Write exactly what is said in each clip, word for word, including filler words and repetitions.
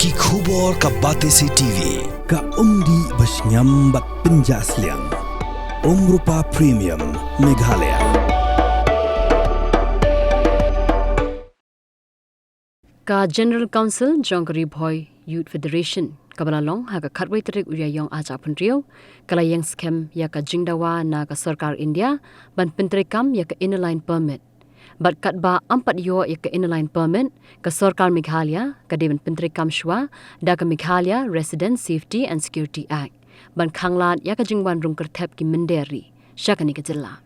Ki khubor ka Batesi T V, ka umdih ba shngiam bad pynjah sliang. Umrupa Premium, Meghalaya. Ka General Council jong ka Ri Bhoi Youth Federation, kaba la long ha ka khatwei tarik u Ïaïong arhajar arphew hynriew, ka la ïeng skhem ïa ka jingdawa na ka Sorkar India ban pyntreikam ïa ka Inner Line Permit. Bad katba ym pat ïoh ïa ka Inner Line Permit, ka Sorkar Meghalaya ka dei ban pyntreikam shuwa da ka Meghalaya Resident Safety and Security Act ban khanglad ïa ka jingwan rung kyrthep ki mynder ri sha kane ka jylla.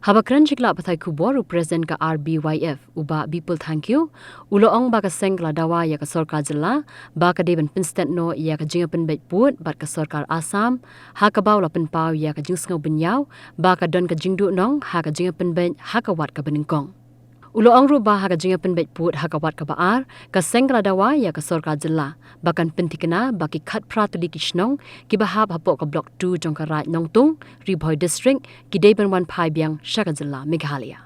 Haba kren sha ki lad pathai khubor, u President ka R B Y F, u Bah Bipul Thangkhiew, u la ong ba ka seng ka la dawa ïa ka Sorkar Jylla ba ka dei ban pynstet noh ïa ka jingïapynbeit pud bad ka Sorkar Assam, ha kaba u la pynpaw ïa ka jingsngew bynñiaw ba ka don ka jingduhnong ha ka jingïapynbeit ha ka wat kaba nyngkong. U la ong ruh ba ha ka jingïapynbeit pud ha ka wat kaba ar, ka seng ka la dawa ïa ka Sorkar Jylla ba kan pynthikna ba ki khatphra tylli ki shnong kiba hap hapoh ka Block two jong ka Raid Nongtung, Ri Bhoi District, ki dei ban wan phai biang sha ka jylla Meghalaya.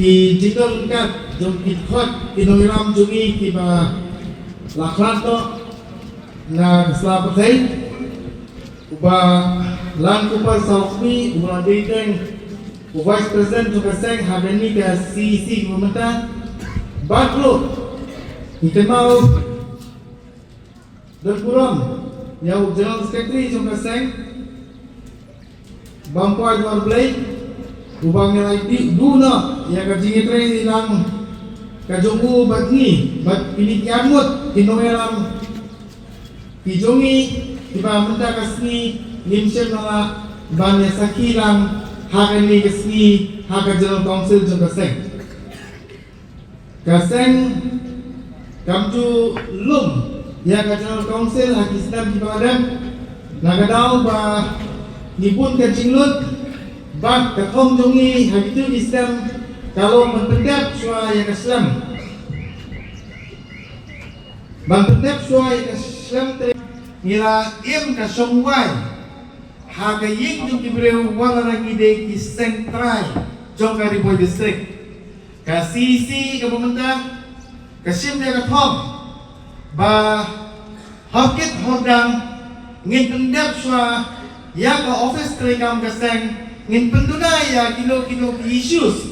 Ki jingdon ryngkat jong ki dkhot ki nongïalam jong ngi kiba la khlad noh na ka sla pyrthei, uba Langkupar Sawkmie, uba la dei teng u Vice President jong ka seng ha kane ka C E C kaba mynta, bad ruh ngi kynmaw don burom ïa u General Secretary jong ka seng, Bam Poi Dwar Blei, uba ngi la ïa duh noh ïa ka jingïatreilang ka jong u bad ngi, bad kine ki arngut ki nongïalam ki jong ngi, kiba mynta ka sngi ngim shym la lah ban ïa sakhi lang ha kane ka sngi ha ka General Council jong ka seng. Ka seng kam ju lum ïa ka General Council ha ki snem kiba la dep, na ka daw ba ngi bun ka jinglut, bad ka thong jong ngi ha kito ki snem ka long ban pyndep shuwa ïa ka slem. Ban pyndep shuwa ïa ka slem trei, ngi la im ka shongwai ha ka ïing jong ki briew, wat la ngi dei ki seng trai jong ka Ri Bhoi District. Ka C E C kaba mynta ka shim ïa ka thong ba hokit hordang ngin pyndep shuwa ïa ka office treikam ka seng, ngin pynduna ïa kino kino ki issues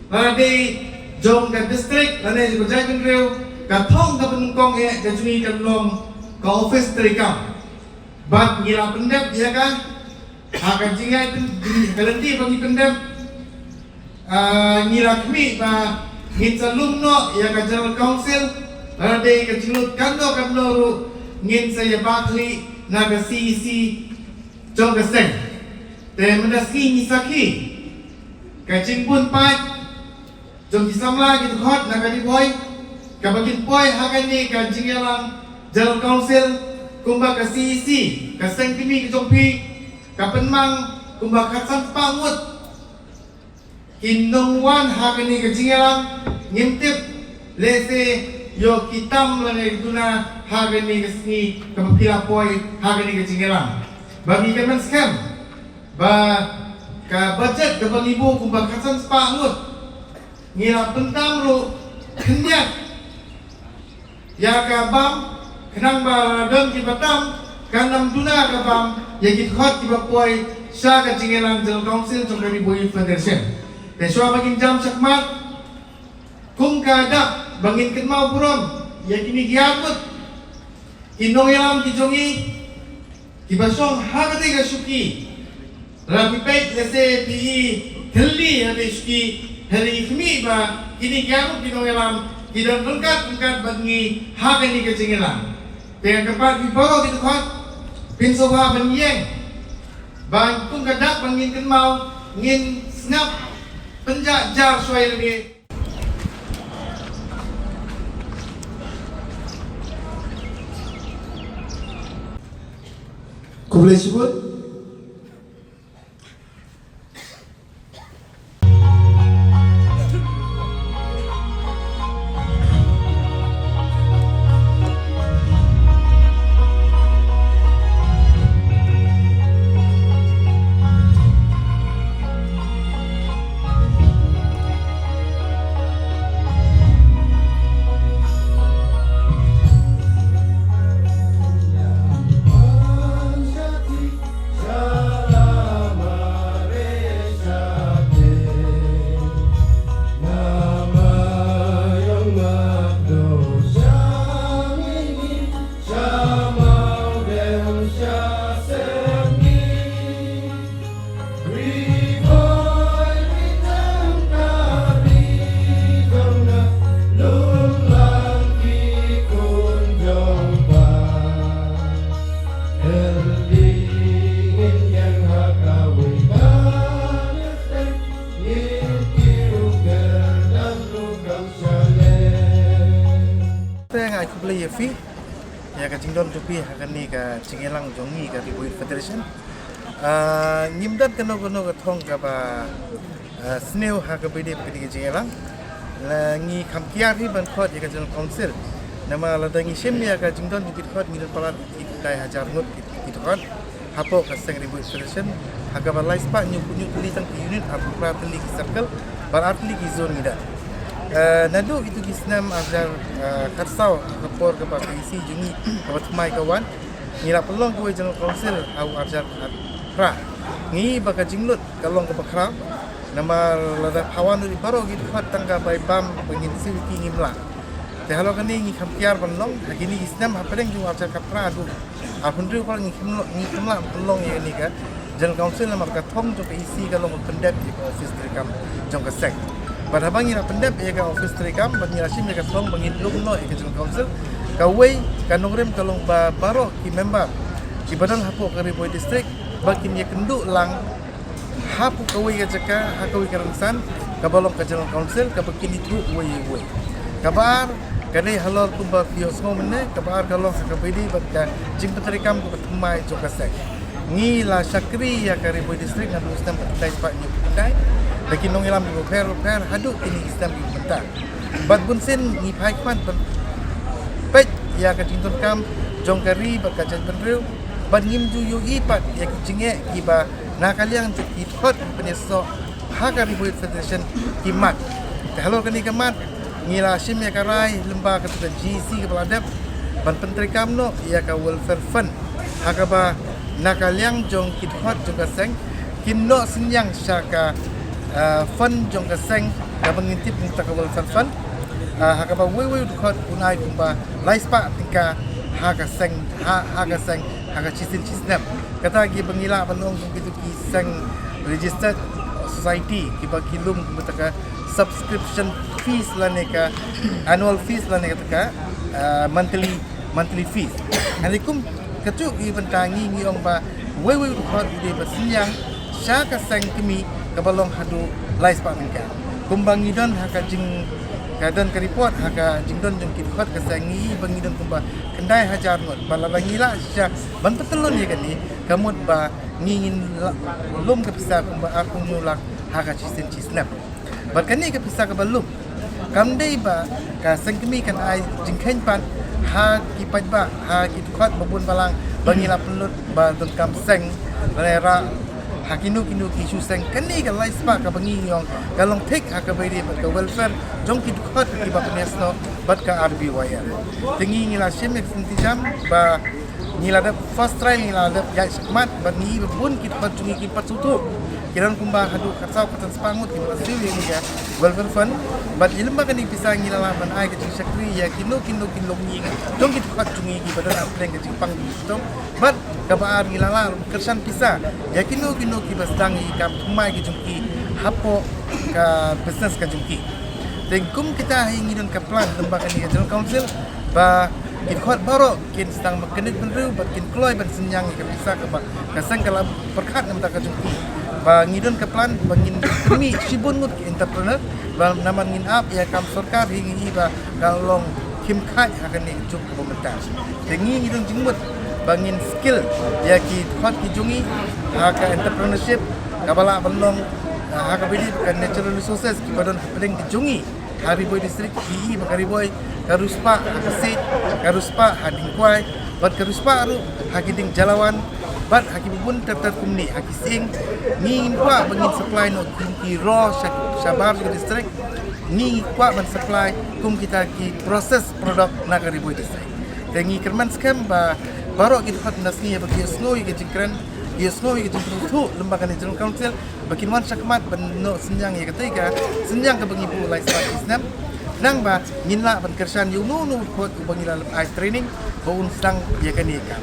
lada dei jong ka district lane jong ka jaitbynriew. Ka thong kaba nyngkong eh ka jong ngi kan long ka office treikam. Bad ngi la pyndep ïa ka ha ka jingïaid pyn-, jing-, ka lynti ba ngi pyndep. Ah, ngi la khmih ba ngin sa lum noh ïa ka General Council, lada dei ka jinglut katno katno ruh ngin sa ïa bakhlieh na ka C E C jong ka seng. Te mynta sngi ngi sakhi ka jingbun paid jong ki samla ki dkhot na ka Ri Bhoi kaba kin poi ha kane ka jingïalang General Council, kumba ka C E C ka seng kmie ka jong phi ka pynmang kumba khatsan spah ngut kin nang wan ha kane ka jingïalang. Ngim tip lehse ïoh ki tam lane ki duna ha kane ka sngi kaba phi la poi ha kane ka jingïalang. Ba ngi kyrmen skhem ba ka budget kaba ngi buh kumba khatsan spah ngut, ngi la pyntam ruh khyndiat ïa ka bam, khnang ba lada don kiba tam kan ym duna ka bam ïa ki dkhot kiba poi sha ka jingïalang General Council jong ka Ri Bhoi Youth Federation. Te shuwa ba ngin jam shakhmat, kum ka dak ba ngin kynmaw burom ïa kine ki arngut ki nongïalam ki jong ngi kiba shong ha kata ka shuki. Lada phi peit lehse phi i thylli ha kata ka shuki, hynrei ngi khmih ba kine ki arngut ki nongïalam ki don ryngkat ryngkat bad ngi ha kane ka jingïalang. Te nga kyrpad ïa phi baroh ki dkhot, phin sngewbha ban ïeng ba kum ka dak ba ngin kynmaw, ngin sngap pynjah jar shuwa ïa lade. Khublei shibun. Ïa phi, ïa ka jingdon jong phi ha kane ka jingïalang jong ngi ka Ri Bhoi Youth Federation. Ah, ngim don kano kano ka thong kaba, ah, sniew ha kaba ïadei bad kane ka jingïalang. La ngi kham kiar hi ban khot ïa ka General Council. Namar lada ngi shim ïa ka jingdon jong ki dkhot ngi don palat ki khyndai hajar ngut ki, ki dkhot hapoh ka seng Ri Bhoi Youth Federation, ha kaba lai spah hynñiew phew hynñiew tylli tang ki unit, arphew phra tylli ki circle bad ar tylli ki zone ngi don. Eh, naduh kito ki snem ar hajar, eh, khatsaw ha ka por kaba ka EC jong ngi kaba thymmai ka wan, ngi la pynlong kawei General Council ha u ar hajar khatphra. Ngi ba ka jinglut ka long kaba khraw. Namar lada phawan u dei baroh ki dkhot tang ka bai bam ba ngin siew ki ngim lah. Te halor kane ngi kham kiar ban long ha kine ki snem hapdeng jong u ar hajar khatphra haduh arphew hynriew pat ngi kham lah, ngi kham lah ban long ïa kane ka General Council namar ka thong jong ka EC ka long ban pyndep ïa ka office treikam jong ka seng. Bad haba ngi la pyndep ïa ka office treikam bad ngi la shim ïa ka thong ba ngin lum noh ïa ka General Council, kawei ka nongrim ka long ba baroh ki member kiba don hapoh ka Ri Bhoi District ba kin ïakynduh lang hapoh kawei ka jaka, ha kawei ka rynsan kaba long ka General Council kaba kin ïathuh uwei ïa uwei. Kaba ar ka dei halor kumba phi ïohsngew mynne, kaba ar ka long ha kaba ïadei bad ka jingpyntreikam kaba thymmai jong ka seng. Ngi la shakri ïa ka Ri Bhoi District naduh u snem khatkhyndai spah hynñiew phew khyndai da ki nongïalam kiba pher bapher haduh kine ki snem kiba mynta. Bad bunsien ngi phai khmat ban peit ïa ka jingdonkam jong ka ri bad ka jaitbynriew bad ngim ju ïohi pat ïa ki jingeh kiba na ka liang jong ki dkhot ki pynïasoh ha ka Ri Bhoi Youth Federation ki mad. Te halor kane ka mad ngi la shim ïa ka rai lyngba kata ka GEC kaba la dep ban pyntreikam noh ïa ka welfare fund ha kaba na ka liang jong ki dkhot jong ka seng kin noh synñiang sha ka, ah, fund jong ka seng kaba ngin tip ngi ta ka welfare fund. Ah, ha kaba uwei uwei u dkhot un ai kumba lai spah tyngka ha ka seng, ha, ha ka seng ha ka shisien shisnem. Kata kiba ngi lah ban ong kum kito ki seng registered society kiba ki lum kumba ta ka subscription fees lane ka annual fees lane kata ka, ah, monthly, monthly fees. Hynrei kum kajuh ki bynta ngi ngi ong ba uwei uwei u dkhot u dei ba synñiang sha ka seng kmie kaba long haduh lai spah tyngka. Kumba ngi don ha ka jing, ka don ka report ha ka jingdon jong ki dkhot ka seng ngi ba ngi don kumba khyndai hajar ngut. Ba lada ngi lah shisha ban pyntylun ïa kane ka mut ba ngi ngin la-, lum ka pisa kumba arphew hynñiew lak ha ka shisien shisnem. Bad kane ka pisa kaba lum kam dei ba ka seng kmie kan ai jingkheiñ pat ha ki paidbah, ha ki dkhot ba bun balang ba ngi la pynlut ba donkam seng lane rah ha kino kino ki shu seng. Kane ka lai spah kaba ngi ong ka long thik ha kaba ïadei bad ka welfare jong ki dkhot kiba pynïasoh bad ka RBYF. Te ngi ngi la shim ïa ka sngewthuh jam ba ngi la dep first trial, ngi la dep ïaid shakhmat bad ngi ba bun ki dkhot jong ngi ki pat sngewthuh. Ki don kumba haduh khatsaw khatsan spah ngut kiba la siew ïa kane ka welfare fund. Bad ïa lyngba kane ka pisa ngi la lah ban ai ka jingshakri ïa kino kino ki longïing jong ki dkhot jong ngi kiba don hapdeng ka jingpang jong ki shitom. Bad kaba ar ngi la lah kyrshan pisa ïa kino kino kiba sdang ïa ki kam thymmai ki jong ki hapoh ka business ka jong ki. Te kum kita hi ngi don ka plan lyngba kane ka General Council ba ki dkhot baroh kin sdang ban kynit bynriew bad kin kloi ban synñiang ïa ka pisa kaba ka seng ka la pyrkhat na ka bynta ka jong ki. Ba ngi don ka plan ba ngin mih shibun ngut ki entrepreneur ba namar ngin ap ïa ka kam sorkar hi ngi i ba ka long khim khaid ha kane ka juk kaba mynta. Te ngi ngi don jingmut ba ngin skill ïa ki dkhot ki jong ngi ha ka entrepreneurship kaba lah ban long, ah, ha kaba ïadei ka natural resources kiba don hapdeng ki jong ngi. Ha Ri Bhoi District, i i ba ka Ri Bhoi ka riewspah ha ka siej, ka riewspah ha Diengkwai bad ka riewspah ruh ha ki dieng Jalawan bad ha ki bun ter ter kumne ha ki sying. Ngi ngim kwah ba ngin supply noh ki, ki raw sha, shabar jong ka district. Ngi kwah ban supply kum kita ki process product na ka Ri Bhoi District. Te ngi kyrmen skhem ba baroh ki dkhot na sngi ba ki ïohsngew ïa ka jingkren, ki ïohsngew ïa ka jingpynthut lyngba kane General Council ba kin wan shakhmat ban noh synñiang ïa katei ka synñiang kaba ngi buh lai spah snem. Khnang ba ngin lah ban kyrshan ïa uno uno u dkhot uba ngi la ai training ba un sdang ïa kane ka,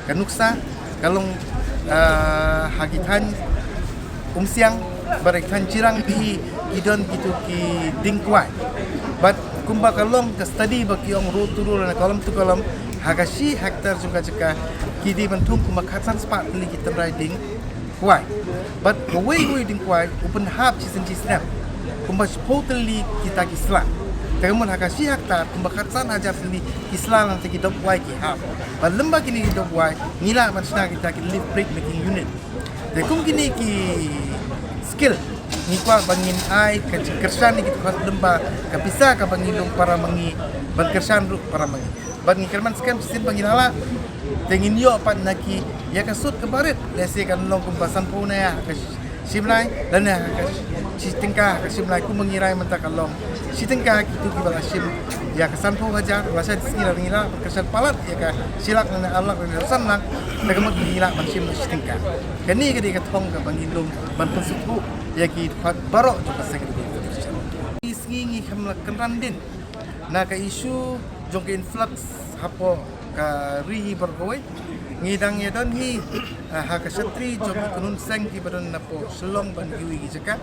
ka nuksa ka long, ah, ha ki thaiñ Umsiang bad ha ki thaiñ Jirang ki, ki don kito ki dieng kwai. Bad kumba ka long ka study ba ki ong row to row lane column to column, ha ka shi hektar jong ka jaka ki dei ban thung kumba khatsan spah tylli ki tynrai dieng kwai. Bad kawei kawei dieng kwai u pynhap shisien shisnem kumba shiphew tylli kita ki sla. Te ka mut ha ka shi hektar kumba khatsan hajar tylli ki sla lang te ki dop wai ki hap. Bad lyngba kine ki dop wai ngi lah ban shna kita ki leaf spring making unit. Te kum kine ki skill ngi kwah ba ngin ai ka jingkyrshan ïa ki dkhot lyngba ka pisa kaba ngi lum para ma ngi ban kyrshan ruh para ma ngi. Bad ngi kyrmen skhem shisien ba ngi la lah. Te ngin ïoh pat na ki ïa ka sut kaba rit lehse kan long kumba sanphew ne ha ka shim lai lane ha ka shi tyngka ha ka shim lai kumba ngi rai mynta ka long shi tyngka kitu kiba la shim ïa ka sanphew hajar. Lashai shi sngi la ngi lah ban kyrshan palat ïa ka shi lak lane ar lak lane san lak. Te ka mut ngi lah ban shim na shi tyngka. Kane ka dei ka thong kaba ngi lum ban pynsngewthuh ïa ki dkhot baroh jong ka seng. Ki sngi ngi kham la kynran dien na ka issue jong ka influx hapoh ka ri hi baroh kawei. Ngi dang ïa don hi, ah, ha ka shatri jong ki kynhun seng kiba don napoh Shillong ban ïohi ki jaka.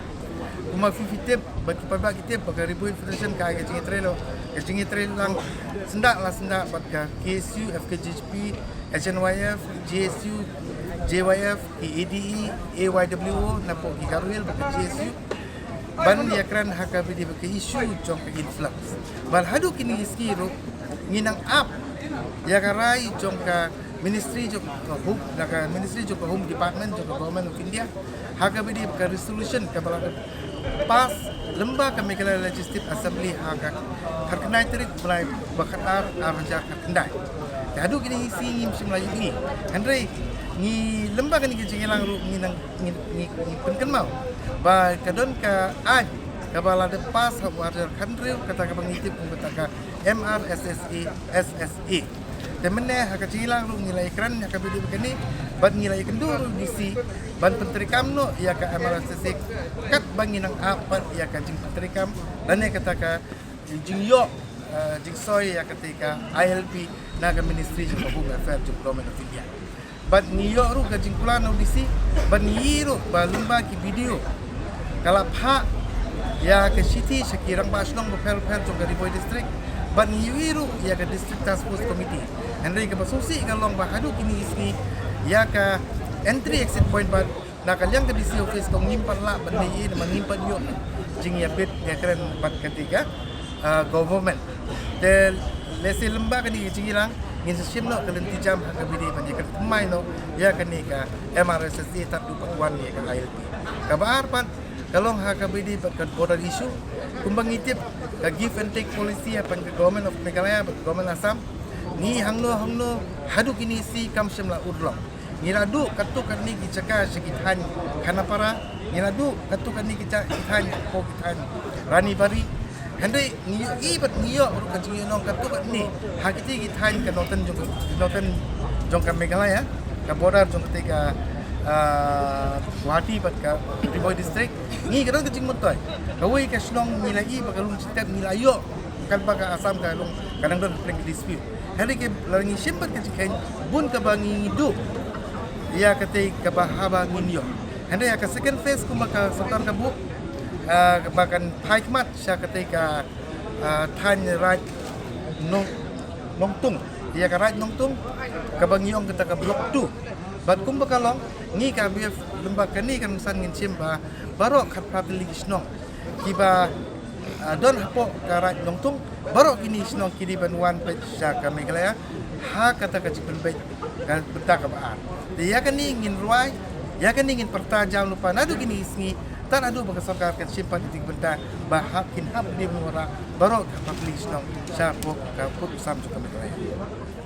Kumba phi phi tip bad ki paidbah ki tip ba ka Ri Bhoi Youth Federation ka ai ka jingïatreilang, ka jingïatreilang syndah la syndah bad ka K S U, F K J G P, H N Y F, J S U, J Y F, ki A D E, A Y W O napoh ki Garo Hills bad ka J S U ban ïakren ha kaba ïadei bad ka issue jong ka influx. Bad haduh kine ki sngi ruh ngi nang ap ïa ka rai jong ka Ministry jong ka Home, na ka Ministry jong ka Home Department jong ka Government of India ha kaba ïadei bad ka resolution kaba la pass lyngba ka Meghalaya Legislative Assembly ha ka khatkhyndai tarik u bnai ba khatar ar hajar khatkhyndai. Te haduh kine ki sngi ngim shym la ïohi. Hynrei ngi lyngba kane ka jingïalang ruh ngi nang ngi, ngi, ngi pynkynmaw ba ka don ka aiñ kaba la dep pass ha u ar hajar khathynriew, kata kaba ngi tip kum kata ka M R S S A, S S A. Te mynne ha ka jingïalang ruh ngi la ïakren ïa kaba ïadei bad kane bad ngi la ïakynduh ruh D C ban pyntreikam noh ïa ka M R S S A katba ngi nang ap pat ïa ka jingpyntreikam lane kata ka jingïoh, eh, jingsoi ïa kata ka I L P na ka Ministry jong ka Home Affairs jong ka Government of India. Bad ngi ïoh ruh ka jingkular na u D C bad ngi ïohi ruh ba lyngba ki video ka la phah ïa ka shithi sha ki rangbah shnong bapher bapher jong ka Ri Bhoi District bad ngi ïohi ruh ïa ka District Task Force Committee. Hynrei kaba sngewsih ka long ba haduh kine ki sngi ïa ka entry exit point bad na ka liang ka D C office ka ngim pat lah ban leh ïa, namar ngim pat ïoh jingïabit ïakren bad kata ka, ah, government. Te lehse lyngba kane ka jingïalang ngin sa shim noh ka lynti jam ha kaba ïadei ban ïakren thymmai noh ïa kane ka M R S S A tad haduh ba wan ïa ka I L P. Kaba ar pat ka long ha kaba ïadei bad ka border issue. Kumba ngi tip ka give and take policy hapdeng ka Government of Meghalaya bad ka Government Assam. Ngi hangno hangno haduh kine ki sngi kam shym la urlong. Ngi la duh katto katne ki jaka sha ki thaiñ Khanapara, ngi la duh katto katne ki ja-, ki thaiñ ko ki thaiñ Ranibari. Hynrei ngi ïohi bad ngi ïoh ruh ka jingïohnong katto katne ha kiti ki thaiñ ka northern jong ka, northern jong ka Meghalaya, ka border jong kata ka, ah, Guwahati bad ka Ri Bhoi District. Ngi ka don ka jingmyntoi. Kawei ka shnong ngi la ïohi ba ka lum step ngi la ïoh katba ka Assam ka long ka dang don hapdeng ka dispute. Hynrei ki la ngi shim bad ka jingkheiñ bun kaba ngi duh ïa katei kaba haba ngin ïoh. Hynrei ïa ka second phase kumba ka sorkar ka buh, ah, ba kan phai khmat sha katei ka, ah, thaiñ Raid Nong, Nongtung. Ïa ka Raid Nongtung kaba ngi ong kata ka block two. Bad kumba ka long ngi ka B F lyngba kane ka rynsan ngin shim ba baroh khatphra tylli ki shnong kiba, ah, don hapoh ka Raid Nongtung, baroh kine ki shnong ki dei ban wan peit sha ka Meghalaya ha kata ka jingpynbeit ka bynta kaba ar. Te ïa kane ngin rwai, ïa kane ngin pyrta jam lypa naduh kine ki sngi tad haduh ba ka sorkar kan shim pat ïa kata ka bynta ba hap kin hap dei ban wanrah baroh khatphra tylli ki shnong shapoh ka pud u sam jong ka Meghalaya.